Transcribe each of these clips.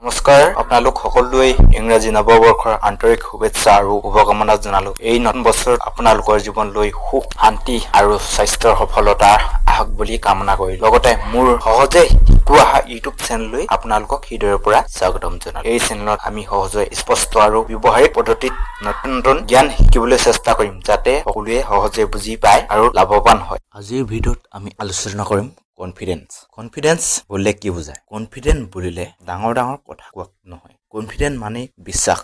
নমস্কাৰ, আপোনালোক সকলোৱে ইংৰাজী নৱবৰ্ষৰ আন্তৰিক শুভেচ্ছা আৰু শুভকামনা জনালো। এই নতুন বছৰত আপোনালোকৰ জীৱনলৈ সুখ, শান্তি আৰু স্বাস্থ্যৰ সফলতা আহক বুলি কামনা কৰিলো। লগতে মোৰ সহজে শিকো আহা ইউটিউব চেনেললৈ আপোনালোকক হৃদয়ৰ পৰা স্বাগতম জনালো। এই চেনেলত আমি সহজে, স্পষ্ট আৰু ব্যৱহাৰিক পদ্ধতিত নতুন নতুন জ্ঞান শিকিবলৈ চেষ্টা কৰিম, যাতে সকলোৱে সহজে বুজি পায় আৰু লাভৱান হয়। আজিৰ ভিডিঅ'ত আমি আলোচনা কৰিম কনফিডেন্স। কনফিডেন্স বুলিলে কি বুজায়? কনফিডেন্ট বুলিলে ডাঙৰ ডাঙৰ কথা কোৱা নহয়। কনফিডেন্ট মানে বিশ্বাস,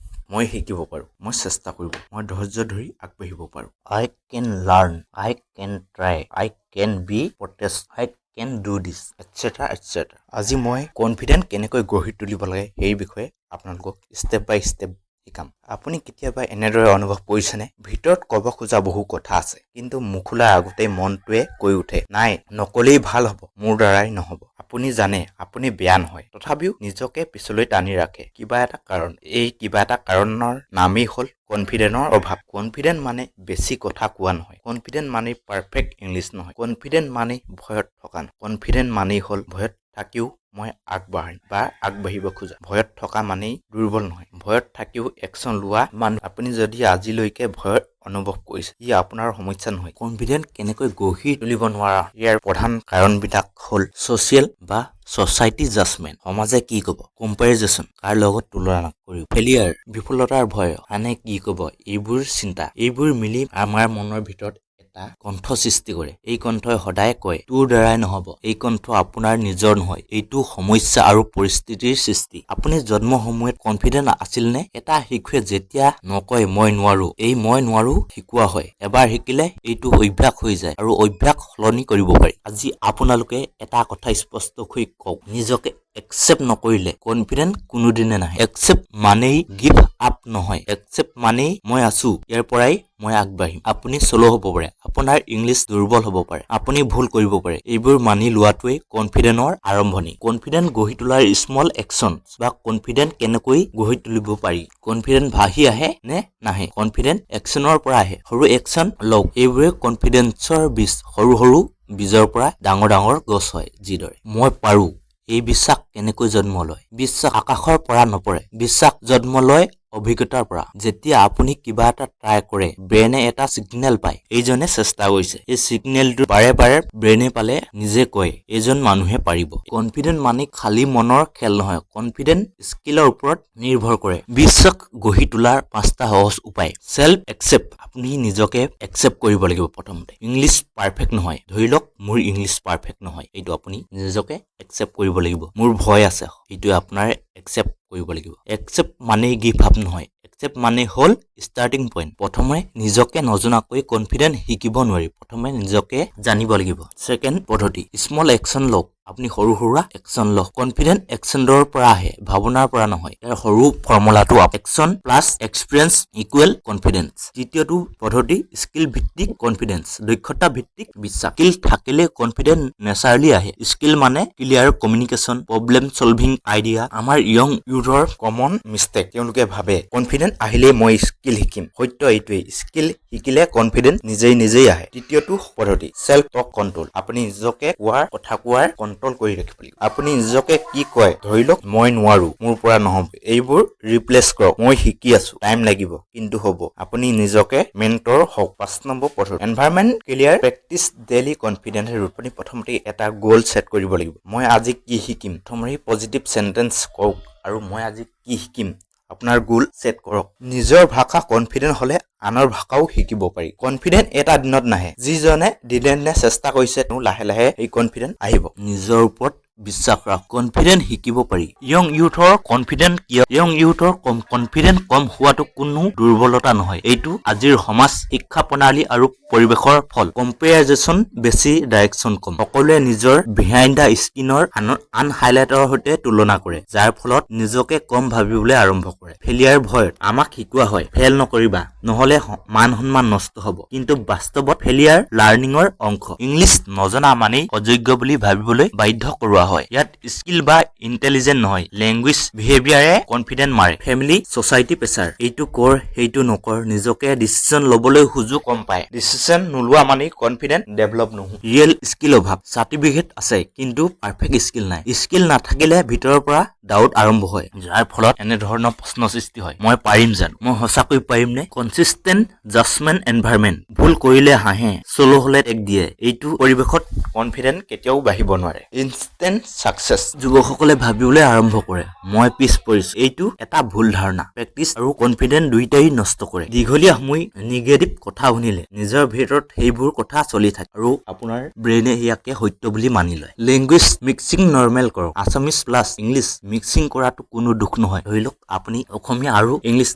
মই শিকিব পাৰোঁ, মই চেষ্টা কৰিব, মই ধৈৰ্য ধৰি আগবাঢ়িব পাৰোঁ। I can learn, I can try, I can be protest, I can do this, etcetera, etcetera. আজি মই কনফিডেণ্ট কেনেকৈ গঢ়ি তুলিব লাগে, সেই বিষয়ে আপোনালোকক ষ্টেপ বাই ষ্টেপ শিকাম। আপুনি কেতিয়াবা এনেদৰে অনুভৱ কৰিছেনে, ভিতৰত ক'ব খোজা বহু কথা আছে, কিন্তু মুখ খোলাৰ আগতেই মনটোৱে কৈ উঠে, "নাই, নক'লেই ভাল হ'ব, মোৰ দ্বাৰাই নহ'ব"? আপুনি জানে আপুনি বেয়া নহয়, তথাপিও নিজকে পিছলৈ টানি ৰাখে কিবা এটা কাৰণ। এই কিবা এটা কাৰণৰ নামেই হ'ল কনফিডেণ্টৰ অভাৱ। কনফিডেণ্ট মানে বেছি কথা কোৱা নহয়। কনফিডেণ্ট মানেই পাৰফেক্ট ইংলিছ নহয়। কনফিডেণ্ট মানেই ভয়ত থকা নহয়। কনফিডেণ্ট মানেই হ'ল ভয়ত থাকিও মই আগবাঢ়িম বা আগবাঢ়িব খোজা। ভয়ত থকা মানেই দুৰ্বল নহয়। ভয়ত থাকিও একশ্যন লোৱা মানুহ। আপুনি যদি আজিলৈকে ভয় অনুভৱ কৰিছে, ই আপোনাৰ সমস্যা নহয়। কনফিডেণ্ট কেনেকৈ গঢ়ি তুলিব নোৱাৰা, ইয়াৰ প্ৰধান কাৰণবিলাক হ'ল ছ'চিয়েল বা ছ'চাইটি জাজমেণ্ট, সমাজে কি ক'ব, কম্পেৰিজেশ্যন, কাৰ লগত তুলনা কৰিব, ফেলিয়াৰ, বিফলতাৰ ভয়, আনে কি ক'ব, এইবোৰ চিন্তা। এইবোৰ মিলি আমাৰ মনৰ ভিতৰত এটা কণ্ঠ সৃষ্টি কৰে। এই কণ্ঠই সদায় কয়, "তোৰ দ্বাৰাই নহ'ব।" এই কণ্ঠ আপোনাৰ নিজৰ নহয়। এইটো সমস্যা আৰু পৰিস্থিতিৰ সৃষ্টি। আপুনি জন্ম সময়ত কনফিডেণ্ট আছিল নে? এটা শিশুৱে যেতিয়া নকয়, "মই নোৱাৰো", এই "মই নোৱাৰো" শিকোৱা হয়। এবাৰ শিকিলে এইটো অভ্যাস হৈ যায় আৰু অভ্যাস সলনি কৰিব পাৰি। আজি আপোনালোকে এটা কথা স্পষ্টকৈ কওক, নিজকে একচেপ্ট নকৰিলে কনফিডেণ্ট কোনোদিনে নাহে। একচেপ্ট মানেই গিভ আপ নহয়। একচেপ্ট মানেই মই আছো, ইয়াৰ পৰাই মই আগবাঢ়িম। আপুনি শ্ল' হ'ব পাৰে, আপোনাৰ ইংলিছ দুৰ্বল হ'ব পাৰে, আপুনি ভুল কৰিব পাৰে। এইবোৰ মানি লোৱাটোৱেই কনফিডেণ্টৰ আৰম্ভণি। কনফিডেণ্ট গঢ়ি তোলাৰ স্মল একশ্যন বা কনফিডেণ্ট কেনেকৈ গঢ়ি তুলিব পাৰি? কনফিডেণ্ট ভাহি আহে নে নাহে? কনফিডেণ্ট একশ্যনৰ পৰা আহে। সৰু একশ্যন লওক। এইবোৰে কনফিডেন্সৰ বীজ। সৰু সৰু বীজৰ পৰা ডাঙৰ ডাঙৰ গছ হয় যিদৰে। মই পাৰো, এই বিশ্বাস কেনেকৈ জন্ম লয়? বিশ্বাস আকাশৰ পৰা নপৰে। বিশ্বাস জন্ম লয় অভিজ্ঞতাৰ পৰা। যেতিয়া আপুনি কিবা এটা ট্ৰাই কৰে, ব্ৰেইনে এটা চিগনেল পায়, এইজনে চেষ্টা কৰিছে। এই চিগনেলটো বাৰে বাৰে ব্ৰেইনে পালে নিজে কয়, এইজন মানুহে পাৰিব। কনফিডেণ্ট মানে খালী মনৰ খেল নহয়। কনফিডেণ্ট স্কিলৰ ওপৰত নিৰ্ভৰ কৰে। বিশ্বাস গঢ়ি তোলাৰ পাঁচটা সহজ উপায়। চেল্ফ একচেপ্ট, আপুনি নিজকে একচেপ্ট কৰিব লাগিব প্ৰথমতে। ইংলিছ পাৰফেক্ট নহয়, ধৰি লওক মোৰ ইংলিছ পাৰফেক্ট নহয়, এইটো আপুনি নিজকে একচেপ্ট কৰিব লাগিব। মোৰ ভয় আছে, এইটোৱে আপোনাৰ একচেপ্ট কৰিব লাগিব। একচেপ্ট মানেই গিভ আপ নহয়। একচেপ্ট মানে হ'ল ষ্টাৰ্টিং পইণ্ট। প্ৰথমে নিজকে নজনাকৈ কনফিডেণ্ট শিকিব নোৱাৰি। প্ৰথমে নিজকে জানিব লাগিব। ছেকেণ্ড পদ্ধতি, স্মল একশ্যন লওক। আপুনি সৰু সুৰা একশ্যন লওক। কনফিডেণ্ট একশ্যনৰ পৰা আহে, ভাৱনাৰ পৰা নহয়। ইয়াৰ সৰু ফৰ্মুলাটো action plus experience equal confidence। তৃতীয়টো পদ্ধতি, স্কিল ভিত্তিক কনফিডেন্স, দক্ষতা ভিত্তিক বিশ্বাস। স্কিল থাকিলে কনফিডেন্ট নেচাৰেলি আহে। স্কিল মানে clear communication, problem solving idea। আমাৰ য়ং ইউথৰ কমন মিষ্টেক, তেওঁলোকে ভাবে কনফিডেন্ট আহিলেই মই স্কিল শিকিম। সত্য এইটোৱেই, স্কিল শিকিলে কনফিডেন্ট নিজেই নিজেই আহে। তৃতীয়টো পদ্ধতি, চেল্ফ টক কণ্ট্ৰল। আপুনি নিজকে কোৱাৰ কথা কোৱাৰ কণ্ট্ৰল কৰি ৰাখিব লাগিব। আপুনি নিজকে কি কয়? ধৰি লওক, "মই নোৱাৰো, মোৰ পৰা নহ'ব", এইবোৰ ৰিপ্লেচ কৰক, "মই শিকি আছো, টাইম লাগিব, কিন্তু হ'ব।" আপুনি নিজকে মেণ্টৰ হওক। পাঁচ নম্বৰ পদ্ধতি, environment clear, practice daily, confident root। আপুনি প্ৰথমতে এটা গ'ল ছেট কৰিব লাগিব। মই আজি কি শিকিম? প্ৰথমতে পজিটিভ চেণ্টেন্স কওক আৰু মই আজি কি শিকিম, আপোনাৰ গ'ল ছেট কৰক। নিজৰ ভাষা কনফিডেণ্ট হ'লে আনৰ ভাষাও শিকিব পাৰি। কনফিডেণ্ট এটা দিনত নাহে। যিজনে দিনে দিনে চেষ্টা কৰিছে, তেওঁ লাহে লাহে এই কনফিডেণ্ট আহিব। নিজৰ ওপৰত বিশ্বাস ৰাখ, কনফিডেণ্ট শিকিব পাৰি। য়ং ইউথৰ কনফিডেণ্ট কিয়? য়ং ইউথৰ কম কনফিডেণ্ট কম হোৱাটো কোনো দুৰ্বলতা নহয়। এইটো আজিৰ সমাজ, শিক্ষা প্ৰণালী আৰু পৰিৱেশৰ ফল। কম্পেৰিজন বেছি, ডাইৰেকশ্যন কম। সকলোৱে নিজৰ বিহাইণ্ড the স্ক্ৰীনৰ আন হাইলাইটৰ সৈতে তুলনা কৰে, যাৰ ফলত নিজকে কম ভাবিবলৈ আৰম্ভ কৰে। ফেইলিয়াৰ ভয়ত আমাক শিকোৱা হয়, ফেইল নকৰিবা, নহলে মান সন্মান নষ্ট হ'ব। কিন্তু বাস্তৱত ফেইলিয়াৰ লাৰ্ণিঙৰ অংশ। ইংলিছ নজনা মানেই অযোগ্য বুলি ভাবিবলৈ বাধ্য কৰোৱা হয়। লোৱা হয়। ইয়াত স্কিল বা ইণ্টেলিজেণ্ট নহয়, লেংগুৱেজ বিহেভিয়াৰে কনফিডেণ্ট মাৰে। ফেমিলি, ছ'চাইটি প্ৰেছাৰ, এইটো কৰ, সেইটো নকৰ। নিজকে ডিচিশ্যন ল'বলৈ সুযোগ কম পায়। ডিচিশ্যন নোলোৱা মানেই কনফিডেণ্ট ডেভেলপ নহয়। ৰিয়েল স্কিল অভাৱ। চাৰ্টিফিকেট আছে, কিন্তু পাৰফেক্ট স্কিল নাই। স্কিল নাথাকিলে ভিতৰৰ পৰা ডাউট আৰম্ভ হয়, যাৰ ফলত এনেধৰণৰ প্ৰশ্ন সৃষ্টি হয়, মই পাৰিম জানো? মই সঁচাকৈ পাৰিমনে? Consistent judgement environment. ভুল কৰিলে হাঁহে, শ্ল' হলে টেগ দিয়ে। এইটো পৰিৱেশত কনফিডেণ্ট কেতিয়াও বাঢ়িব নোৱাৰে। Instant success. যুৱকসকলে ভাবিবলৈ আৰম্ভ কৰে, মই পিছ পৰিছো। এইটো এটা ভুল ধাৰণা। প্ৰেক্টিচ আৰু কনফিডেণ্ট দুয়োটাই নষ্ট কৰে। দীঘলীয়া সময় নিগেটিভ কথা শুনিলে নিজৰ ভিতৰত সেইবোৰ কথা চলি থাকে আৰু আপোনাৰ ব্ৰেইনে ইয়াকে সত্য বুলি মানি লয়। লেংগুৱেজ মিক্সিং নৰ্মেল কৰক। আছামিজ প্লাছ ইংলিছ মিক্সিং কৰাটো কোনো দোষ নহয়। ধৰি লওক, আপুনি অসমীয়া আৰু ইংলিছ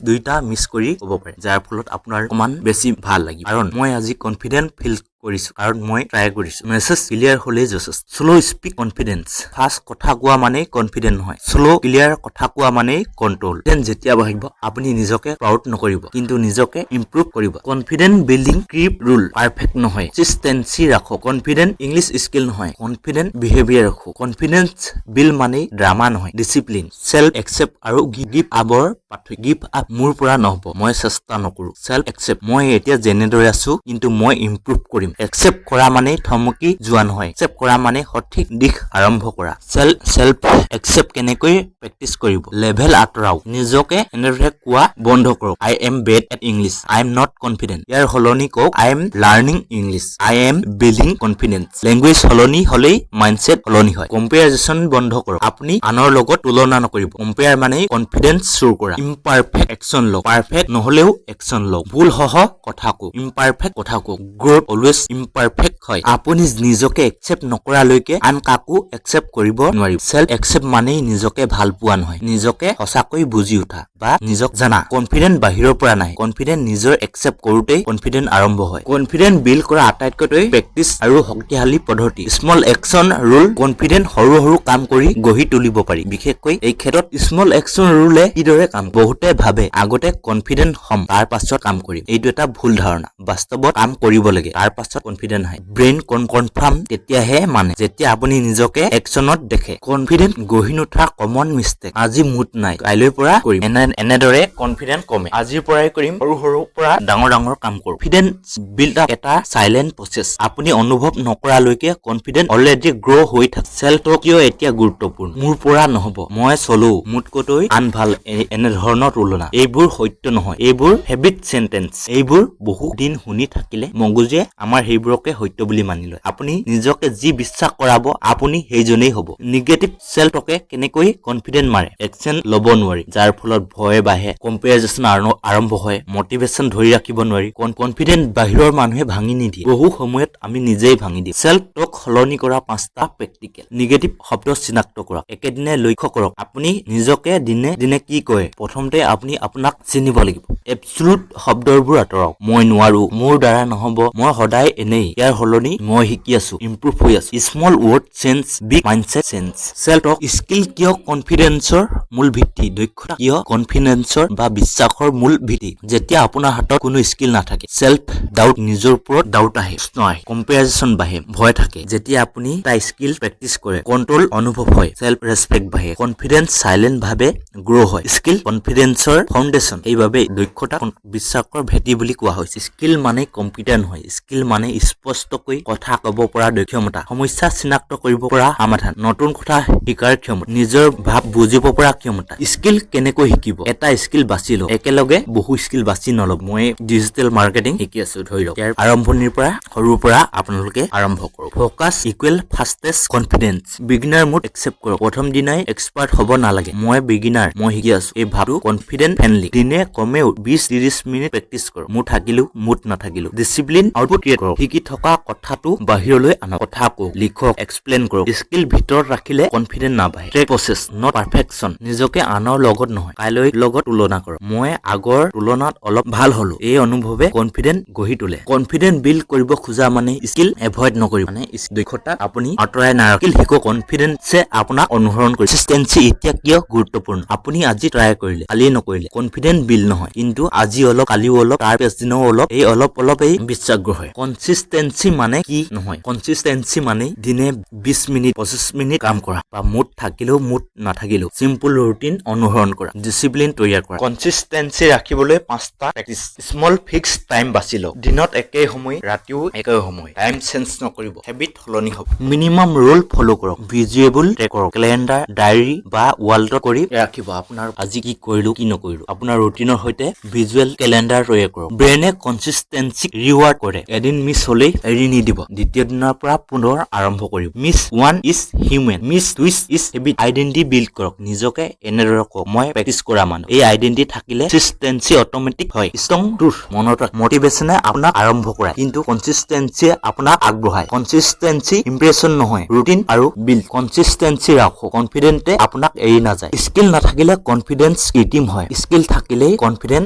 দুয়োটা মিক্স কৰি ক'ব পাৰে, যাৰ ফলত আপোনাৰ অকণমান বেছি ভাল লাগিব, কাৰণ মই আজি কনফিডেণ্ট ফিল কৰিছো, কাৰণ মই ট্ৰাই কৰিছো। মেছেজ ক্লিয়াৰ হ'লেই যথেষ্ট। Slow' speed confidence. ফাষ্ট কথা কোৱা মানেই কনফিডেণ্ট নহয়। শ্ল' ক্লিয়াৰ কথা কোৱা মানেই কণ্ট্ৰল। দেন যেতিয়া বাঢ়িব, আপুনি নিজকে প্ৰাউড নকৰিব, কিন্তু নিজকে ইম্প্ৰুভ কৰিব। কনফিডেণ্ট বিল্ডিং ক্ৰিপ ৰুল। পাৰফেক্ট নহয়, কনচিষ্টেঞ্চি ৰাখক। কনফিডেণ্ট ইংলিছ স্কিল নহয়, কনফিডেণ্ট বিহেভিয়াৰ ৰাখক। কনফিডেন্স বিল্ড মানেই ড্ৰামা নহয়, ডিচিপ্লিন, চেল্ফ একচেপ্ট আৰু গিভ আপৰ পাৰ্থক্য। গিভ আপ, মোৰ পৰা নহ'ব, মই চেষ্টা নকৰো। চেল্ফ একচেপ্ট, মই এতিয়া যেনেদৰে আছো, কিন্তু মই ইম্প্ৰুভ কৰিম। একচেপ্ট কৰা মানেই থমকি যোৱা নহয়, একচেপ্ট কৰা মানে সঠিক দিশ আৰম্ভ কৰা। চেল্ফ চেল্ফ একচেপ্ট কেনেকৈ প্ৰেক্টিচ কৰিব? লেবেল আঁতৰাওক। নিজকে এনেদৰে কোৱা বন্ধ কৰক, "I am bad at English", "I am not confident"। ইয়াৰ সলনি কওক, "I am learning English", "I am building confidence"। Language সলনি হলেই মাইণ্ডছেট সলনি হয়। কম্পেয়াৰিজন বন্ধ কৰক। আপুনি আনৰ লগত তুলনা নকৰিব। কম্পেয়াৰ মানেই কনফিডেন্স চুৰ কৰা। ইমপাৰফেক্ট একশ্যন লওক। পাৰফেক্ট নহলেও একশ্যন লওক। ভুল সহ কথা কওক, ইমপাৰফেক্ট কথা কওক। গ্ৰ'থ অলৱেজ ইমপাৰফেক্ট হয়। আপুনি নিজকে একচেপ্ট নকৰালৈকে আন কাকো একচেপ্ট কৰিব নোৱাৰিব। চেল্ফ একচেপ্ট মানেই নিজকে ভাল পোৱা নহয়, নিজকে সঁচাকৈ বুজি উঠা বা নিজক জানা। কনফিডেন্ট বাহিৰৰ পৰা নাই, কনফিডেন্ট নিজৰ একচেপ্ট কৰোঁতেই কনফিডেন্ট আৰম্ভ হয়। কনফিডেন্ট বিল্ড কৰা আটাইতকৈ প্ৰেক্টিচ আৰু শক্তিশালী পদ্ধতি স্মল একশ্যন ৰুল। কনফিডেন্ট সৰু সৰু কাম কৰি গঢ়ি তুলিব পাৰি। বিশেষকৈ এই ক্ষেত্ৰত স্মল একশ্যন ৰুলে কিদৰে কাম? বহুতে ভাবে আগতে কনফিডেন্ট হ'ম, তাৰ পাছত কাম কৰিম। এইটো এটা ভুল ধাৰণা। বাস্তৱত কাম কৰিব লাগে, তাৰ পাছত কনফিডেন্ট আহে। ব্ৰেইন কনফাৰ্ম তেতিয়াহে মানে যেতিয়া আপুনি নিজকে একশ্যনত দেখে। কনফিডেন্ট গঢ়ি নুঠা কমন মিষ্টেক। আজি মুড নাই, কাইলৈৰ পৰা কৰিম। এনেদৰে কনফিডেন্ট কমে। আজিৰ পৰাই কৰিম, সৰু সৰুৰ পৰা ডাঙৰ ডাঙৰ কাম কৰো। কনফিডেন্স বিল্ড আপ এটা চাইলেণ্ট প্ৰচেছ। আপুনি অনুভৱ নকৰালৈকে কনফিডেন্ট অলৰেডি গ্ৰ' হৈ থাকে। চেল্ফ টক কিয় এতিয়া গুৰুত্বপূৰ্ণ? মোৰ পৰা নহব, মই চলো, মোতকৈ আন ভাল, এনেধৰণৰ তুলনা, এইবোৰ সত্য নহয়। এইবোৰ হেবিট চেণ্টেন্স। এইবোৰ বহু দিন শুনি থাকিলে মগজুৱে আমাৰ সেইবোৰকে সত্য বুলি মানি লয়। আপুনি নিজকে যি বিশ্বাস কৰাব, আপুনি সেইজনেই হ'ব। নিগেটিভ চেল্ফ টকে কেনেকৈ কনফিডেন্ট মাৰে? একশ্যন ল'ব নোৱাৰি, যাৰ ফলত ভয় বাঢ়ে, কম্পেৰিজন আৰম্ভ হয়, মটিভেশ্যন ধৰি ৰাখিব নোৱাৰি। কনফিডেন্ট বাহিৰৰ মানুহে ভাঙি নিদিয়ে, বহু সময়ত আমি নিজেই ভাঙি দিওঁ। চেল্ফ টক সলনি কৰা পাঁচটা প্ৰেক্টিকেল। নিগেটিভ শব্দ চিনাক্ত কৰক। একেদিনে লক্ষ্য কৰক, আপুনি নিজকে দিনে দিনে কি কয়। প্ৰথমতে আপুনি আপোনাক চিনিব লাগিব। এবচলুট শব্দবোৰ আঁতৰাওক। মই নোৱাৰো, মোৰ দ্বাৰা নহব, মই সদায় এনেই। ইয়াৰ সলনি, মই শিকি আছো, ইম্প্ৰুভ হৈ আছো। Small word change, big mindset change। Self talk skill কিয় কনফিডেন্সৰ মূল ভিত্তি? দক্ষতা কিয় কনফিডেন্সৰ বা বিশ্বাসৰ মূল ভিত্তি? যেতিয়া আপোনাৰ হাতত কোনো স্কিল নাথাকে, চেল্ফ ডাউট, নিজৰ ওপৰত ডাউট আহে, প্ৰশ্ন আহে, কম্পেৰিজন বাঢ়ে, ভয় থাকে। যেতিয়া আপুনি এটা স্কিল প্ৰেক্টিচ কৰে, কণ্ট্ৰল অনুভৱ হয়, চেল্ফ ৰেচপেক্ট বাঢ়ে, কনফিডেন্স চাইলেণ্ট ভাৱে গ্ৰ' হয়। স্কিল কনফিডেন্সৰ ফাউণ্ডেশ্যন। সেইবাবে দক্ষতা বিশ্বাসৰ ভেটি বুলি কোৱা হৈছে। স্কিল মানে কম্পিউটাৰ নহয়। স্কিল মানে স্পষ্টকৈ কথা ক'ব পৰা দক্ষতা, সমস্যা চিনাক্ত কৰিব পৰা সমাধান, নতুন কথা শিকাৰ ক্ষমতা, নিজৰ ভাৱ বুজিব পৰা ক্ষমতা। স্কিল কেনেকৈ শিকিব? এটা স্কিল বাছি লওক, একেলগে বহু স্কিল বাছি নল'ব। মই ডিজিটেল মাৰ্কেটিং শিকি আছো, ধৰি লওক। ইয়াৰ আৰম্ভণিৰ পৰা, সৰুৰ পৰা আপোনালোকে আৰম্ভ কৰক। Focus equal fastest confidence। Beginner mode accept কৰক। প্ৰথম দিনাই এক্সপাৰ্ট হ'ব নালাগে। মই বিগিনাৰ, মই শিকি আছো, এই ভাৱটো কনফিডেণ্ট ফ্ৰেণ্ডলি। দিনে কমেও 20-30 মিনিট প্ৰেক্টিচ কৰক, মুড থাকিলেও, মুড নাথাকিলেও। ডিচিপ্লিন আউটপুট ক্ৰিয়েট কৰক। শিকি থকা কথাটো বাহিৰলৈ আনক। কথা কওক, লিখক, এক্সপ্লেইন কৰক। স্কিল ভিতৰত ৰাখিলে কনফিডেণ্ট নাবাঢ়ে। Track process, not perfection। নিজকে আনৰ লগত নহয়, কাইলৈ লগত তুলনা কৰক। মই আগৰ তুলনাত অলপ ভাল হলো, এই অনুভৱে কনফিডেণ্ট গঢ়ি তোলে। কনফিডেণ্ট বিল্ড কৰিব খোজা মানে স্কিল এভইড নকৰিব, মানে দক্ষতা আপুনি আঁতৰাই নাৰাখক। স্কিল শিকক, কনফিডেন্সে আপোনাক অনুসৰণ কৰিব। কনচিষ্টেঞ্চি এতিয়া কিয় গুৰুত্বপূৰ্ণ? আপুনি আজি ট্ৰাই কৰিলে, কালি নকৰিলে কনফিডেণ্ট বিল্ড নহয়। কিন্তু আজি অলপ, কালিও অলপ, তাৰ পিছদিনাও অলপ, এই অলপ অলপ এই বিশ্বাস হয়। কনচিষ্টেঞ্চি মানে কি নহয়, কনচিষ্টেঞ্চি মানে দিনে 20 মিনিট, 25 মিনিট কাম কৰা বা মুড থাকিলেও মুড নাথাকিলেও চিম্পল ৰুটিন অনুসৰণ কৰা, ডিচিপ্লিন তৈয়াৰ কৰা। কনচিষ্টেঞ্চি ৰাখিবলৈ পাঁচটা প্ৰেক্টিচ। স্মল ফিক্স টাইম বাছি লওক। দিনত একে সময়, ৰাতিও একে সময়। টাইম চেঞ্জ নকৰিব, হেবিট সলনি হ'ব। মিনিমাম ৰুল ফ'ল' কৰক। ভিজুৱেল ট্ৰেক কৰক। কেলেণ্ডাৰ, ডায়েৰী বা ৱালত কৰি ৰাখিব, আপোনাৰ আজি কি কৰিলো, কি নকৰিলো। আপোনাৰ ৰুটিনৰ সৈতে ভিজুৱেল কেলেণ্ডাৰ তৈয়াৰ কৰক। ব্ৰেইনে কনচিষ্টেঞ্চি ৰিৱাৰ্ড কৰে। এদিন মিছ হলেই এৰি নিদিব, দ্বিতীয় দিনৰ পৰা পুনৰ আৰম্ভ কৰিব। Miss once is human, miss twice is habit. Identity build কৰক। নিজকে এনেদৰে কওক, মই প্ৰেক্টিচ কৰা মানুহ। এই আইডেণ্টিটি থাকিলে কনচিষ্টেঞ্চি অট'মেটিক হয়। ষ্ট্ৰং ট্ৰুথ মনত ৰাখ, মটিভেশ্যনে আপোনাক আৰম্ভ কৰায়, কিন্তু কনচিষ্টেঞ্চিয়ে আপোনাক আগবঢ়ায়। কনচিষ্টেঞ্চি ইম্প্ৰেছন নহয়, ৰুটিন আৰু বিল্ড। কনচিষ্টেঞ্চি ৰাখক, কনফিডেণ্টে আপোনাক এৰি নাযায়। স্কিল নাথাকিলে কনফিডেন্স কৃত্ৰিম হয়, স্কিল থাকিলেই কনফিডেন্স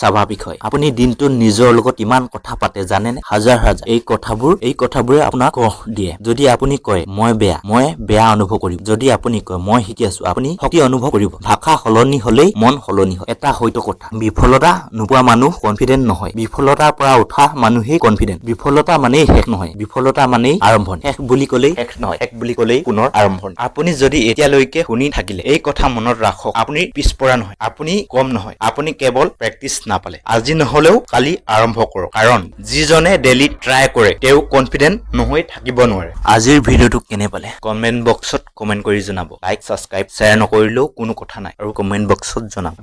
স্বাভাৱিক হয়। আপুনি দিনটোত নিজৰ লগত কিমান কথা পাতে জানেনে? হাজাৰ হাজাৰ। এই কথাবোৰে আপোনাক গঢ় দিয়ে। যদি আপুনি কয়, মই বেয়া, মই বেয়া অনুভৱ কৰিম। যদি আপুনি কয়, মই শিকি আছো, আপুনি শক্তি অনুভৱ কৰিব। ভাষা সলনি হলেই মন সলনি হয়। এটা হয়তো কথা, বিফলতা নোপোৱা মানুহ কনফিডেণ্ট নহয়, বিফলতাৰ পৰা উঠা মানুহেই কনফিডেণ্ট। বিফলতা মানেই শেষ নহয়, বিফলতা মানেই আৰম্ভণি। শেষ বুলি ক'লেই শেষ নহয়, শেষ বুলি ক'লেই পুনৰ আৰম্ভণি। আপুনি যদি এতিয়ালৈকে শুনি থাকিলে, এই কথা মনত ৰাখক, আপুনি পিছপৰা নহয়, আপুনি কম নহয়, আপুনি কেৱল প্ৰেক্টিচ নাপালে। আজি নহলেও কালি আৰম্ভ কৰক, কাৰণ যিজনে ডেইলি ট্ৰাই কৰে, তেওঁ কনফিডেণ্ট নহৈ থাকিব নোৱাৰে। আজিৰ ভিডিঅ'টো কেনে পালে কমেণ্ট বক্সত কমেণ্ট কৰি জনাব। লাইক, ছাবস্ক্ৰাইব, শ্বেয়াৰ নকৰিলেও কোনো কথা নাই আৰু কমেণ্ট বক্সত জনাব।